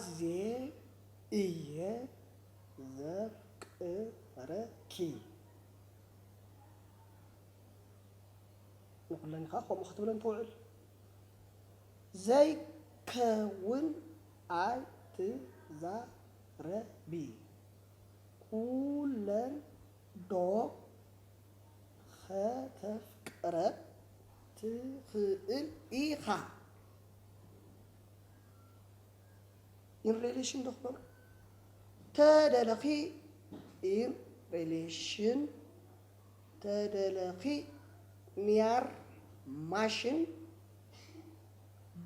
ኣዝየ እየ ዘፍቅረኪ። ንኹለን ከኣ ከምኡ ክትብለን ትውዕል። ዘይከውን ኣይትዛረቢ። ኩለን ዶ ከተፍቅረን ትኽእል ኢኻ? ኢን ሬሌሽን ዶ ክብሎ? ተደለኺ ኢን ሬሌሽን፣ ተደለኺ ኒያር ማሽን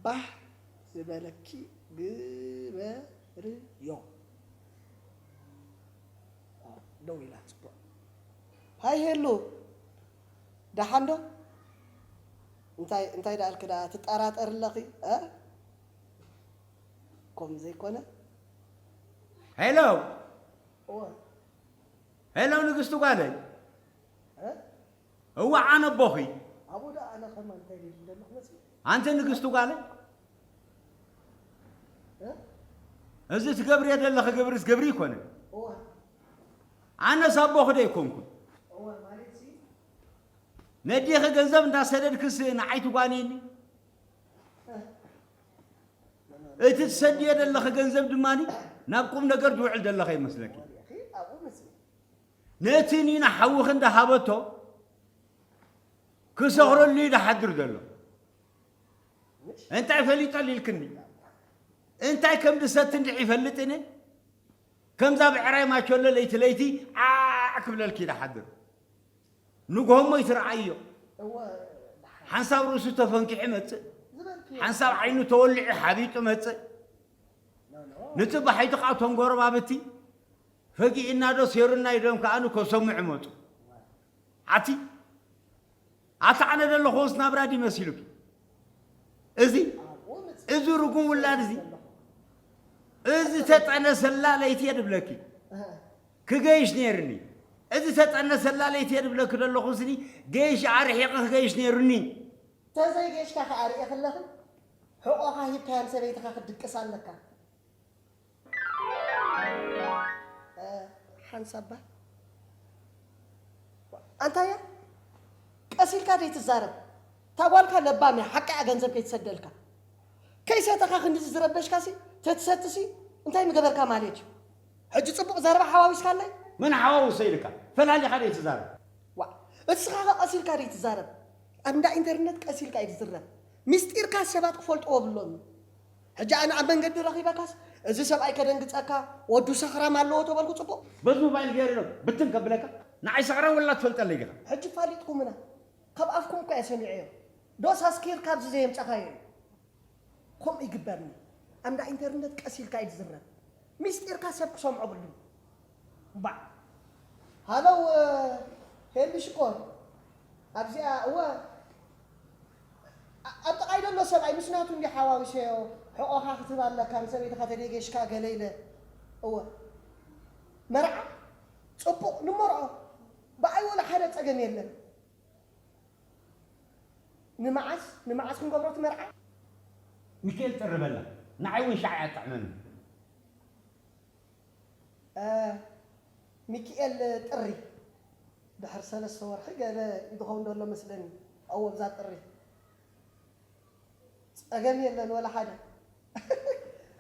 ባህ ዝበለኪ ግበርዮ። ደው ኢላ ጽቡቕ። ሃይ ሄሉ፣ ደሓን ዶ? እንታይ እንታይ ደኣልኪ ደኣ ትጠራጠሪ ኣለኺ? እ? ከም ዘይኮነ? ሄሎ! እወ። ሄሎ ንግስቲ ጓለይ! እ? እወ ኣነ ኣቦኺ። ኣብኡ ደኣ ኣነ ከማን እንታይ ደይቡ ዘለኹ መሲሉ? ኣንቲ ንግስቲ ጓለይ! እ? እዚ ትገብርዮ ዘለኺ ግብርስ ግብሪ ኣይኮነን። እወ። ኣነስ ኣቦኺ ዶ ኣይኮንኩን? እወ፣ ማለትሲ? ነዴኺ ገንዘብ እንዳሰደድክስ ንዓይ ትጓንየኒ? እ? እቲ ትሰድዮ ዘለኺ ገንዘብ ድማ ናብ ቁም ነገር ዝውዕል ዘለኺ ይመስለኪ? ወዲኺ ኣብኡ መሲሉ። ነቲ ኒና ሓውኺ እንዳሃበቶ ክሰኽረሉ እዩ ዝሓድር ዘሎ። እንታይ ፈሊጠሉ ኢልክኒ? እንታይ ከም ዝሰቲ እንድዒ ይፈልጥ እኔ? ከምዛ ብዕራይ ማቸሎ ለይቲ ለይቲ ዓዕ ክብለልኪ ይድሓድር። ንግሆ እሞ ይትርዓዮ። እወ፣ ሓንሳብ ርእሱ ተፈንኪሑ መጽእ። ዝበልክዮ። ሓንሳብ ዓይኑ ተወሊዑ ሓቢጡ መጽእ። ኖ፣ ኖ። ንጽባሒቱ ከኣ እቶም ጎረባብቲ ፈጊእና ዶ ሴሩና ኢሎም ከኣ ንከሰምዑ መጹ። ኣቲ ኣታ ኣነ ዘለኹስ ናብራ ድዩ መሲሉኪ? እዚ፣ እዚ ርጉም ውላድ እዚ፣ እዚ ተጠነሰላ ለይቲ እየ ድብለኪ። ክገይሽ ነይርኒ። እዚ ተጠነሰላ ለይቲ እየ ድብለኪ ዘለኹ ስኒ፣ ገይሽ ኣርሒቐ ክገይሽ ነይሩኒ። ተዘይገይሽካ ከኣ ርእየ ከለኺ፣ ሕቖኻ ሂብካያ ንሰበይትኻ ክትድቅሳ ኣለካ። እ፣ ሓንሳብ ባ። ኣንታያ፣ ቀስ ኢልካ ደይትዛረብ። እታ ጓልካ ለባም እያ፣ ሓቃ እያ ገንዘብ ከይትሰደልካ። ከይሰተኻ ክንድዚ ዝረበሽካሲ፣ ተትሰትሲ እንታይ ምገበርካ ማለት እዩ? ሕጂ ጽቡቕ ዘረባ ሓዋዊስካለይ? መን ሓዋውሰ ኢልካ? ፈላሊኻ ደይትዛረብ። ዋእ፣ እስኻ ኸ ቀስ ኢልካ ደይትዛረብ? ኣብ እንዳ ኢንተርነት ቀስ ኢልካ እዩ ዝዝረብ። ሚስጢርካ ሰባት ክፈልጥዎ ብሎም እዩ። ሕጂ ኣነ ኣብ መንገዲ ረኺበካስ፣ እዚ ሰብኣይ ከደንግጸካ፣ ወዱ ሰኽራም ኣለዎ ተበልኩ ጽቡቕ? በዚ ሞባይል ገይሩ ዶ ብትን ከብለካ? ንዓይ ሰኽራም ወላ ትፈልጠለይ ዲኻ? ሕጂ ፋሊጥኩምና። ካብ ኣፍኩም እኳ እየ ሰሚዐዮ። ዶስ ኣስኪርካ ኣብዚ ዘየምጻኻዮ እዩ? ከምኡ ይግበርኒ። ኣንዳ ኢንተርነት ቀስ ኢልካ እዩ ዝዝረብ። ሚስጢርካ ሰብ ክሰምዖ ብሉ። ባዕ። ሃለው፣ ሄሉ ሽኮር። ኣብዚኣ፣ እወ። ኣ-፣ ኣብ ጥቓይ ዘሎ ሰብኣይ ምስ ናቱ እንዲ ሓዋዊሰዮ፣ ሕቖኻ ክትህብ ኣለካ፣ ንሰበይትኻ ተደይገሽካ ገለ ኢለ። እወ። መርዓ? ጽቡቕ፣ ንመርዖ። ብኣይ ወላ ሓደ ጸገም የለን። ንመዓስ፣ ንመዓስ ክንገብሮ እቲ መርዓ? ሚካኤል ጥሪ በላ። ንዓይ እውን ሻዕ ኣጥዕመኒ። እ፣ ሚኪኤል ጥሪ። ድሕሪ ሰለስተ ወርሒ ገለ ይኸውን ዘሎ መስለኒ። እዎ፣ ብዛ ጥሪ። ጸገም የለን ወላ ሓደ።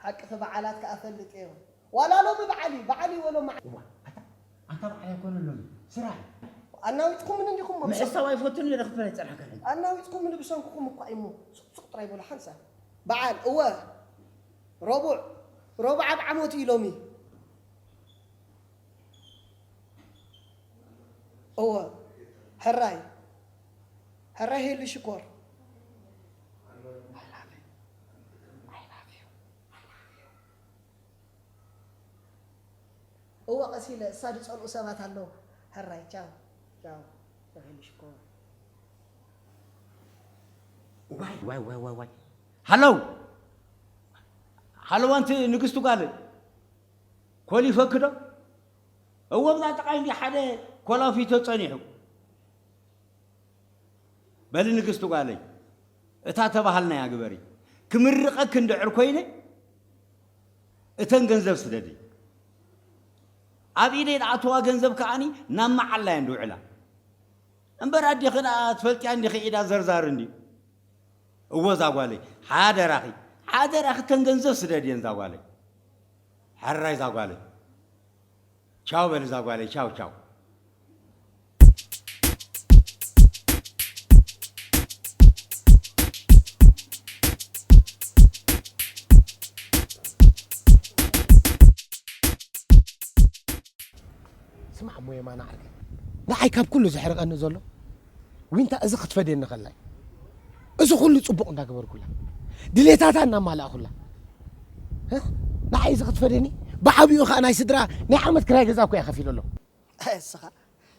ሓቅኺ፣ በዓላት ከኣ ፈልጥ እየ። ዋላ ሎሚ በዓል እዩ፣ በዓል እዩ ወሎ መዓ-፣ እዋ፣ ኣታ፣ ኣንታ በዓል ኣይኮነን ሎሚ፣ ስራሕ። ኣናዊጽኩምኒ እንዲኹም እሞ። ምሕሳው ኣይፈቱን እየ፣ ክፈል ኣይጸናሕካን። ኣናዊጽኩምኒ ብሰንክኹም እኳ እዩ እሞ። ሱቕ ሱቕ ጥራይ በሉ ሓንሳብ። በዓል፣ እወ። ረቡዕ፣ ረቡዕ ኣብ ዓመቱ እዩ ሎሚ። እወ። ሕራይ። ሕራይ ሄሉ ሽኮር። I love you. I love you. I love you. እወ፣ ቀስ ኢለ፣ እሳ ዝጸልኡ ሰባት ኣለዉ። ሕራይ፣ ቻው፣ ቻው፣ ቻው፣ ሄሉ ሽኮር። ዋይ፣ ዋይ፣ ዋይ፣ ዋይ፣ ዋይ። ሃለው! ሃለው፣ ኣንቲ ንግስቲ ጓል፣ ኮሊፈኪ ዶ? እወ፣ ብዛ ጥቓይ እንዲ ሓደ ኮላፊቶ ጸኒሑ። በሊ ንግስቲ ጓለይ፣ እታ ተባሃልናያ ግበሪ። ክምርቐኪ እንድሕር ኮይነ፣ እተን ገንዘብ ስደዲ። ኣብ ኢደይ ዝኣተዋ ገንዘብ ከኣኒ ናብ መዓላ እየን ዝውዕላ። እምበር ኣዴኺ ደኣ ትፈልጥያ እንዲኺ፣ ኢዳ ዘርዛር እንድዩ። እወ እዛ ጓለይ፣ ሓደራኺ፣ ሓደራኺ እተን ገንዘብ ስደድየን እዛ ጓለይ። ሕራይ እዛ ጓለይ። ቻው በል እዛ ጓለይ፣ ቻው ቻው። ስማዕ እሞ የማነ ዓርከይ፣ ንዓይ ካብ ኩሉ ዘሕርቐኒ ዘሎ ዊንታ እዚ ክትፈድየኒ ከላ እዩ። እዚ ኩሉ ጽቡቕ እንዳገበርኩላ፣ ድሌታታ እናማላእኩላ፣ እ? ንዓይ እዚ ክትፈድየኒ፣ ብዓቢኡ ኸኣ ናይ ስድራ ናይ ዓመት ክራይ ገዛ እኮ እየ ከፊለ ኣለኹ። ኣይ እስኻ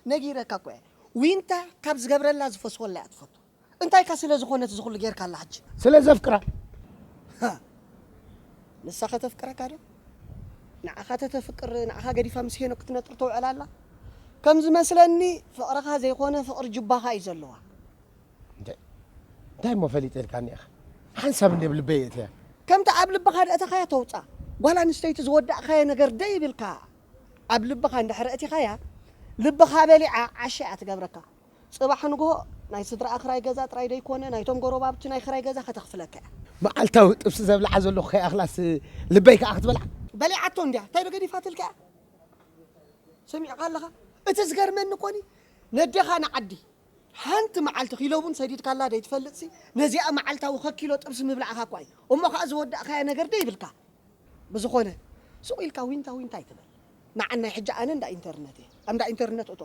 ነጊረካ እኮ እየ። ዊንታ ካብ ዝገብረላ ዝፈስወላ እያ ትፈቱ። እንታይ ከ ስለ ዝኾነት እዚ ኩሉ ጌርካላ ሕጂ? ስለ ዘፍቅራ። ሃ፣ ንሳ ከተፍቅረካ ዶ? ንዓኻ ተተፍቅር ንዓኻ ገዲፋ ምስ ሄኖክ ክትነጥር ተውዕል ኣላ? ከም ዝመስለኒ ፍቕርኻ ዘይኮነ ፍቕሪ ጁባኻ እዩ ዘለዋ። እንተ እንታይ እሞ ፈሊጠልካኒ ኢኻ? ሓንሳብ እንደ ኣብ ልበይ የእትያ። ከምቲ ኣብ ልብኻ ደእተኻያ ተውጻ። ጓል ኣንስተይቲ ዝወዳእካዮ ነገር ደይብልካ ኣብ ልብኻ እንድሕር ኣእቲኻያ ልብኻ በሊዓ ዓሻ እያ ትገብረካ። ጽባሕ ንግሆ ናይ ስድራኣ ክራይ ገዛ ጥራይ ደይኮነ ናይቶም ጎረባብቲ ናይ ክራይ ገዛ ከተኽፍለካ እያ። መዓልታዊ ጥብሲ ዘብልዓ ዘለኹ ከይኣኽላስ ልበይ ከኣ ክትበልዓ? በሊዓቶ እንድያ እንታይ ዶ ገዲፋትልካ እያ? ሰሚዕካ ኣለኻ? እቲ ዝገርመኒ ኮኒ ነዴኻ ንዓዲ ሓንቲ መዓልቲ ኪሎ ቡን ሰዲድካላ ደይትፈልጥሲ ነዚኣ መዓልታዊ ከኪሎ ጥብሲ ምብላዕኻ እኳ እዩ። እሞ ኸኣ ዝወዳእካዮ ነገር ደይብልካ። ብዝኾነ ሱቕ ኢልካ ዊንታ ዊንታ ኣይትበል። ንዓናይ ሕጂ ኣነ እንዳ ኢንተርነት እየ። ኣብ እንዳ ኢንተርነት እቶ።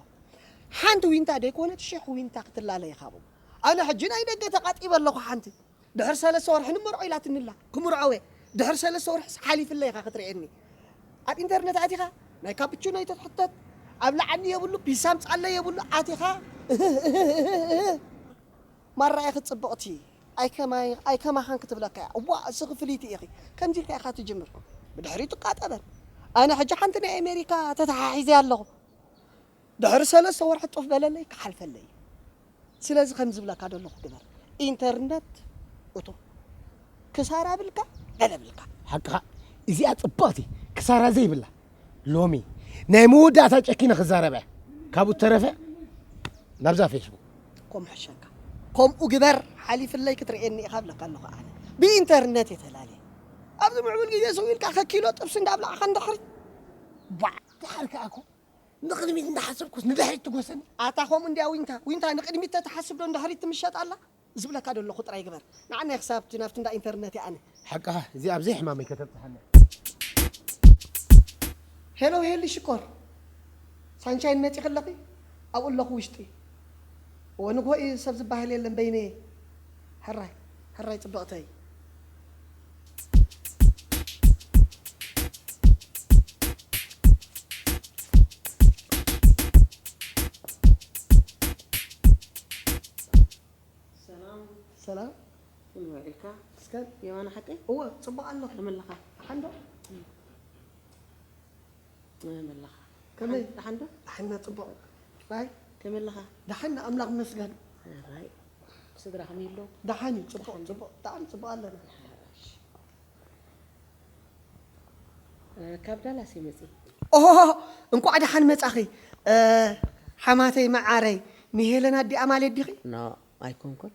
ሓንቲ ዊንታ ደይኮነት ሽሕ ዊንታ ክትላለይ ኢኻ ብኡ። ኣነ ሕጂ ናይ ደገ ተቓጢበ ኣለኹ ሓንቲ። ድሕሪ ሰለስተ ወርሒ ንምርዖ ኢላትኒ ኣላ። ክምርዖ እየ። ድሕሪ ሰለስተ ወርሒ ሓሊፍለይ ኢኻ ክትርእየኒ። ኣብ ኢንተርነት ኣቲኻ ናይ ካፕቹኖ ኣይትሕተት። ኣብልዓኒ የብሉ፣ ፒሳ ኣምጽኣለይ የብሉ፣ ኣቲኻ ማራ ኢኺ ጽብቕቲ። ኣይከማይ ኣይከማኻን ክትብለካ እያ። እዋ እስኺ ፍልይቲ ኢኺ። ከምዚ ኢልካ ኢኻ ትጅምር። ብድሕሪኡ ትቃጠበን። ኣነ ሕጂ ሓንቲ ናይ ኣሜሪካ ተተሓሒዘያ ኣለኹ። ድሕሪ ሰለስተ ወርሒ ጡፍ በለለይ ክሓልፈለይ እዩ። ስለዚ ከምዚ ዝብለካ ዘለኹ ግበር። ኢንተርነት እቶ። ክሳራ ብልካ ገለ ብልካ። ሓቅኻ እዚኣ ጽብቕቲ ክሳራ ዘይብላ ሎሚ ናይ መወዳእታ ጨኪነ ክዛረበ እየ። ካብኡ ተረፈ ናብዛ ፌስቡክ። ከምኡ ሕሸካ። ከምኡ ግበር ሓሊፍለይ ክትርእየኒ ኢኻ ብለካ ኣለኹ ኣነ። ብኢንተርነት እየ ተላልየ። ኣብዚ ምዕቡል ግዜ ስው ኢልካ ከኪሎ ጥብሲ እንዳብላዕኻ ንድሕሪት። ባዕ። ድሓር ከኣ እኮ ንቕድሚት እንዳሓሰብኩስ ንድሕሪት ትጎሰኒ። ኣታ ከምኡ እንድያ ዊንታ፣ ዊንታ ንቕድሚት ተትሓስብ ዶ ንድሕሪት ትምሸጥ ኣላ? ዝብለካ ዶ ኣለኹ ጥራይ ግበር። ንዓናይ ክሳብ ናብቲ እንዳ ኢንተርነት እየ ኣነ። ሓቅኻ እዚኣ ኣብ ዘይሕማመይ ከተብጽሓና። ሄሎ ሄሊ ሽኮር፣ ሳንሻይን መጺኺ ኣለኺ? ኣብኡ ኣለኹ ውሽጢ። እወ ንግሆ እዩ ሰብ ዝበሃል የለን በይነየ። ሕራይ ሕራይ ጽብቕተይ። ሰላም ሰላም። ከመይ ውዒልካ? እስከ የማነ ሓቀይ? እወ ጽቡቕ ኣለኹ። ከመይ ኣለኻ? ሓንዶ? ከመይ ኣለኻ? ከመይ? ደሓን ዶ? ደሓን ጽቡቕ። ራይ? ከመይ ኣለኻ? ደሓን ኣምላኽ ይመስገን። ራይ። ስድራ ከመይ ኣሎ? ደሓን እዩ ጽቡቕ ጽቡቕ ብጣዕሚ ጽቡቕ ኣለና። ካብ ዳላስ እየ መፅእ። ኦሆ፣ እንኳዕ ደሓን መፃኺ። ሓማተይ መዓረይ፣ ንሄለን ኣዲኣ ማለት ዲኺ? ኖ፣ ኣይኮንኩን።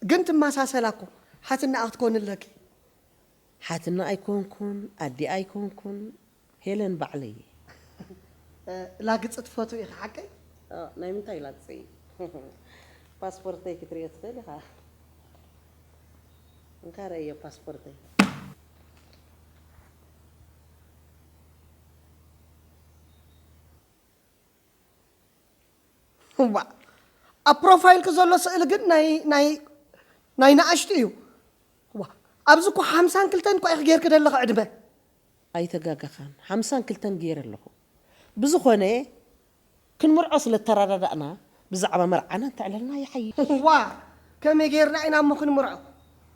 ግን ትመሳሰላ እኮ። ሓትና ክትኮኒ ኣለኪ። ሓትና ኣይኮንኩን፣ ኣዲኣ ኣይኮንኩን፣ ሄለን ባዕለይ እየ። ላግፂ ትፈትው ኢኺ ሓቀይ? ናይ ምንታይ ላግፂ? ፓስፖርተይ ክትሪኦ ትኽእል ኢኻ። እንካ ረእዮ ፓስፖርተይ። እዋ ኣብ ፕሮፋይልኪ ዘሎ ስእሊ ግን ናይ ናይ ናይ ንኣሽቱ እዩ። እዋ ኣብዚ እኮ ሓምሳን ክልተን እኮ ኢኺ ጌርኪ ዘለኺ ዕድመ። ኣይተጋገኻን ሓምሳን ክልተን ገይረ ኣለኹ። ብዝኾነ ክንምርዖ ስለ ተረዳዳእና ብዛዕባ መርዓና እንተዕለልና ይሓይሽ። እዋ ከመይ ጌርና ኢና እሞ ክንምርዖ?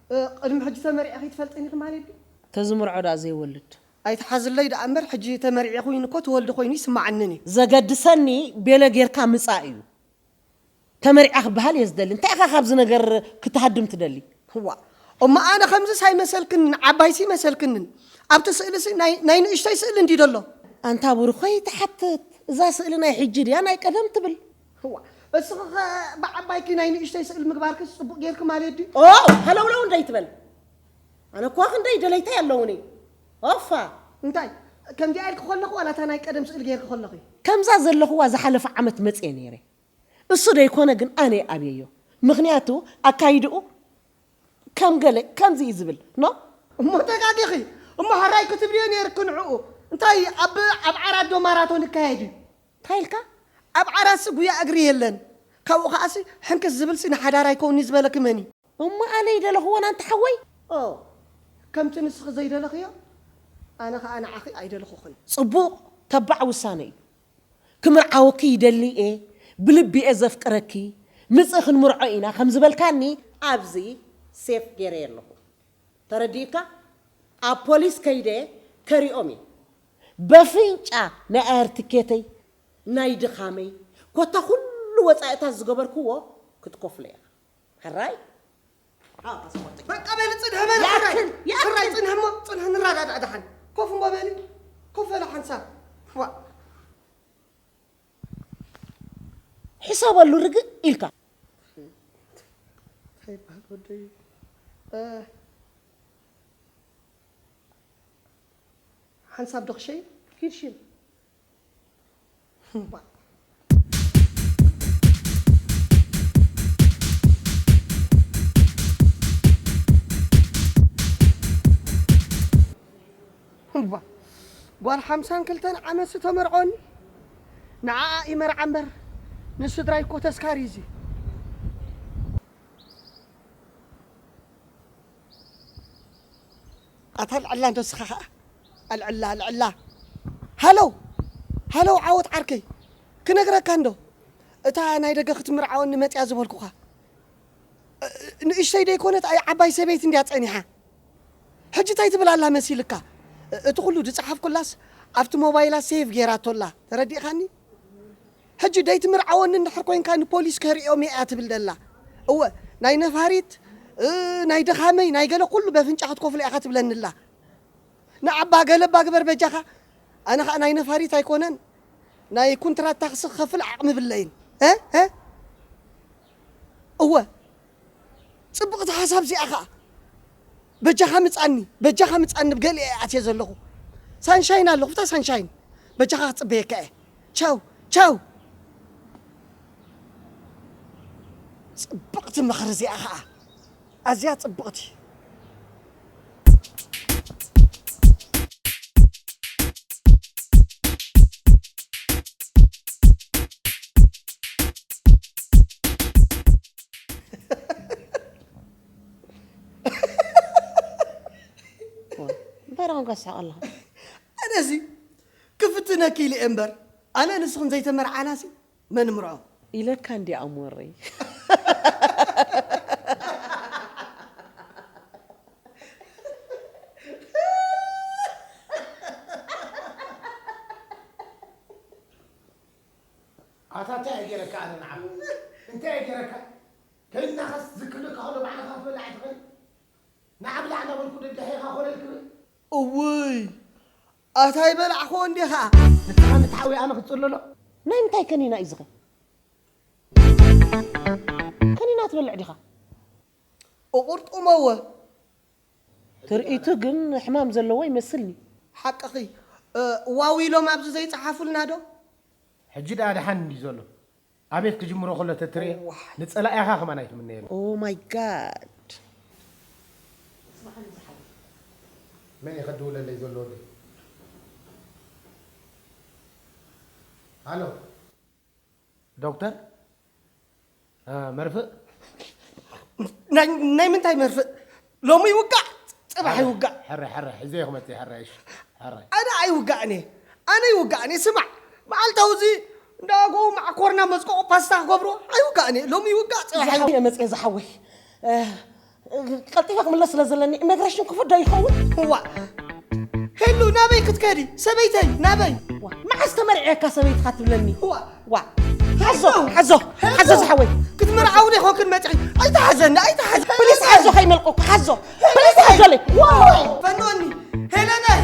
እ፣ ቅድሚ ሕጂ ተመሪዕኺ ትፈልጥን ኢኺ ማለት ድዩ? ተዝምርዖ ደኣ ዘይወልድ። ኣይትሓዝለይ ደኣ እምበር ሕጂ ተመሪዐ ኮይኑ እኮ ትወልዲ ኮይኑ ይስምዓንን እዩ። ዘገድሰኒ ቤለ ጌርካ ምጻእ እዩ። ተመሪዓ ክበሃል እየ ዝደሊ። እንታይ ኢኻ ካብዚ ነገር ክትሃድም ትደሊ? እዋ እሞ ኣነ ከምዚስ ኣይመሰልክንን፣ ዓባይሲ ይመሰልክንን። ኣብቲ ስእሊሲ ናይ ናይ ንእሽተይ ስእሊ እንዲ ደሎ። ኣንታ ብሩኸይ ትሓትት፣ እዛ ስእሊ ናይ ሕጂ ድያ ናይ ቀደም ትብል? እዋ፣ እስኺ ኸ ብዓባይኪ ናይ ንእሽተይ ስእሊ ምግባርክስ ጽቡቕ ጌርኪ ማለት ድዩ? ኦ፣ ሃለውለው እንደይትበል። ኣነ እኳ ክንደይ ደለይተይ ኣለውኒ። ኦፋ። እንታይ፣ ከምዚኣ ኢልኪ ከለኹ ዋላ እታ ናይ ቀደም ስእሊ ጌርኪ ከለኺ? ከምዛ ዘለኹዋ ዝሓለፈ ዓመት መጽየ ነይረ። እሱ ደይኮነ ግን ኣነ ኣብየዮ። ምኽንያቱ ኣካይድኡ ከም ገለ ከምዚ እዩ ዝብል። ኖ? እሞ ተጋጊኺ። እሞ ሕራይ ክትብልዮ ነይርኪ ንዕኡ። እንታይ ኣብ ኣብ ዓራት ዶ ማራቶን ይካየድ እዩ? እንታይ ኢልካ? ኣብ ዓራትሲ ጉያ እግሪ የለን። ካብኡ ከኣሲ ሕንክስ ዝብልሲ ንሓዳር ኣይከውንኒ ዝበለኪ መን እዩ? እሞ ኣነ ይደለኽዎ ናንቲ ሓወይ? ኦ፣ ከምቲ ንስኺ ዘይደለኽዮ፣ ኣነ ኸኣ ንዓኺ ኣይደለኹኽን። ጽቡቕ፣ ተባዕ ውሳነ እዩ። ክምርዓወኪ ይደሊ እየ፣ ብልቢ እየ ዘፍቅረኪ፣ ምጽእ ክንምርዖ ኢና ከም ዝበልካኒ ኣብዚ ሴፍ ገይረ ኣለኹ። ተረዲእካ? ኣብ ፖሊስ ከይደ ከሪኦም እየ። በፍንጫ ናይ ኣየር ትኬተይ፣ ናይ ድኻመይ፣ ኮታ ኩሉ ወጻኢታት ዝገበርክዎ ክትከፍሎ ኢኻ። ሕራይ? ኣዎ፣ ፓስፖርተይ። በቃ በሊ፣ ጽንሒ በሊ፣ ሕራይ። ይኣክል፣ ይኣክል። ሕራይ፣ ጽንሒ እሞ፣ ጽንሒ ንረዳዳእ ደሓን። ኮፍ እሞ በሊ። ኮፍ በሊ ሓንሳብ። ዋ። ሕሰበሉ ርግእ ኢልካ። እንታይ ይበሃል ወደይ? እ፣ ሓንሳብ ዶ ክሸይን? ኪድ ሽን። እምባ። እምባ። ጓል ሓምሳን ክልተን ዓመት ዝተመርዖኒ ንዓኣ እዩ መርዓ እምበር ንስድራይ እኮ ተስካሪ እዩ። ኣታ ኣልዕላ እንዶ እስኻ ኸኣ። ኣልዕላ፣ ኣልዕላ። ሃሎ፣ ሃሎ ዓወት ዓርከይ። ክነግረካ እንዶ። እታ ናይ ደገ ክትምርዓወኒ መጽያ ዝበልኩኻ። እ-፣ ንእሽተይ ደይኮነት ኣይ ዓባይ ሰበይቲ እንድያ ጸኒሓ። ሕጂ እንታይ ትብል ኣላ መሲልካ? እ-፣ እቲ ኩሉ ዝጸሓፍኩላስ ኣብቲ ሞባይላ ሴቭ ጌራቶ ኣላ። ተረዲእኻኒ? ሕጂ ደይትምርዓወኒ እንድሕር ኮይንካ ንፖሊስ ከርእዮም እየ እያ ትብል ደላ። እወ፣ ናይ ነፋሪት፣ እ፣ ናይ ድኻመይ፣ ናይ ገለ ኩሉ በፍንጫ ክትከፍሎ ኢኻ ትብለኒ ኣላ። ንዓባ ገለባ ግበር በጃኻ። ኣነ ኸኣ ናይ ነፋሪት ኣይኮነን፣ ናይ ኩንትራት ታክሲ ክኸፍል ዓቕሚ ብለይን። እ? እ? እወ። ጽብቕቲ ሓሳብ እዚኣ ኸኣ። በጃኻ ምጻኒ፣ በጃኻ ምጻኒ፣ ብገሊኤ እየ ኣትየ ዘለኹ። ሳንሻይን ኣለኹ፣ ፍታ ሳንሻይን። በጃኻ ክጽበየካ እየ። ቻው፣ ቻው። ጽብቕቲ ምኽሪ እዚኣ ኸኣ። ኣዝያ ጽብቕቲ። እንታይ ደኣ ኮንካ ትስሕቕ ኣለኻ? ኣነ እዚ ክፍትነኪ ኢለ እየ እምበር፣ ኣነ ንስኽን ዘይተመርዓናሲ መን ምርዖ? ኢለካ እንዲ ኣሞረይ። ኣታ እንታይ እየ ገይረካ ኣነ ንዓኻ? እንታይ እየ ገይረካ? ከይድናኸስ ዝክልካ ከሎ ባዕልኻ ክትበልዕ ኣይትኽእል? ንዓ ብላዕ እናበልኩ ደድሕሪኻ ኮለል ክብል? እውይ፣ ኣታ ኣይበላዕክዎ እንዴ ኸዓ? ንስኻ ምትሓዊ ኣነ ክትጽለሎ? ናይ ምንታይ ከኒና እዩ ዝኸ? ከኒና ትበልዕ ዲኻ? እቑርጥመወ። ትርኢቱ ግን ሕማም ዘለዎ ይመስልኒ። ሓቅኺ። እ፣ ዋው ኢሎም ኣብዚ ዘይጸሓፉልና ዶ? ሕጂ ደኣ ደሓን እንድዩ ዘሎ። ኣቤት ክጅምሮ ከሎ ተትርኤ፣ እዋይ። ንጸላኢኻ ከማን ኣይትምነየሉ። Oh my God። መን እዩ ከድውለለይ ዘሎ ወደይ? ሃሎ። ዶክተር? እ፣ መርፍእ? ናይ፣ ናይ ምንታይ መርፍእ? ሎሚ ይውጋእ፣ ጽባሕ ሕረ፣ ይውጋእ። ሕረ፣ ሕረ፣ ሕዘ ክመጽእ፣ ሕረ፣ እሺ፣ ሕረ። ኣነ ኣይውጋእን እየ። ኣነ ይውጋእን እየ። ስማዕ፣ መዓልታዊ እዚ እንዳጎ ማዕኮርና መዝቆቆ ፓስታ ክገብሮ ኣይውጋእን እየ። ሎሚ ይውጋእ፣ ጽባሕ ዝሓወይ ይውጋእ። እየ መጽየ ዝሓወይ። እ፣ ቀልጢፈ ክምለስ ስለ ዘለኒ ኢሚግሬሽን ክፉት ዶ ይኸውን? እዋ። ሄሉ፣ ናበይ ክትከዲ? ሰበይተይ፣ ናበይ? ዋ፣ መዓስ ተመርዕየካ ሰበይትኻ ትብለኒ? እዋ። ዋ። ሓዞ፣ ሄሎ። ሓዞ፣ ሄሎ። ሓዞ ዝሓወይ። ክትመ-፣ መርዓዊ ዶ ይኾንክን መጺኺ? ኣይትሓዘኒ፣ ኣይትሓዘ-፣ ፕሊስ ሓዞ ከይመልቁ፣ ሓዞ። ፕሊስ ሓዞለይ። ዋው! ፈንወኒ። ሄለናይ!